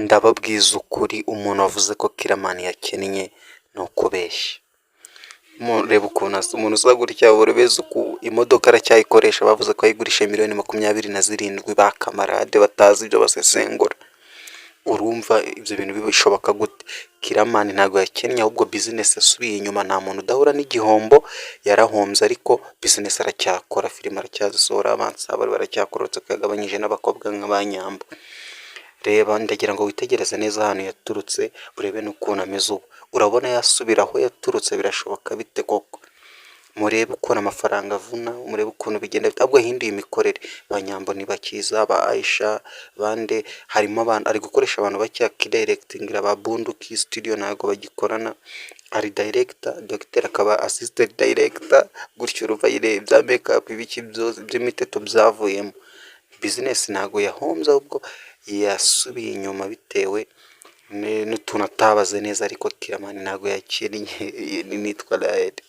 Ndababwiza ukuri, umuntu wavuze ko Killaman yakennye ni ukubeshya. Reba ukuntu asa, umuntu usa gutya urabeza uku imodoka aracyayikoresha, bavuze ko yayigurishije miliyoni 27, ba kamarade batazi ibyo basesengura. Urumva ibyo bintu bishoboka gute? Killaman ntabwo yakennye, ahubwo business yasubiye inyuma. Nta muntu udahura n'igihombo, yarahombye ariko business aracyakora, filime aracyazisohora, abansabari baracyakora, uretse ko yagabanyije n'abakobwa nka ba Nyambo. Reba, ndagira ngo witegereze neza ahantu yaturutse, urebe n'ukuntu ameze ubu. Urabona yasubira aho yaturutse? Birashoboka bite koko? Murebe ukuntu amafaranga avuna, murebe ukuntu bigenda, ahubwo yahinduye imikorere. Ba Nyambo ntibakiza, ba Aisha bande, harimo abantu ari gukoresha, abantu bake, akidirectingira. Ba Bunduki Studio ntabwo bagikorana, ari director, dogiteri akaba assistant director gutyo. Urumva nyine ibya makeup, ibiki byose by'imiteto byavuyemo. Business ntabwo yahombye, ahubwo yasubiye inyuma bitewe n'utuntu atabaze neza, ariko Killaman ntabwo yakennye. Nitwa Raheli.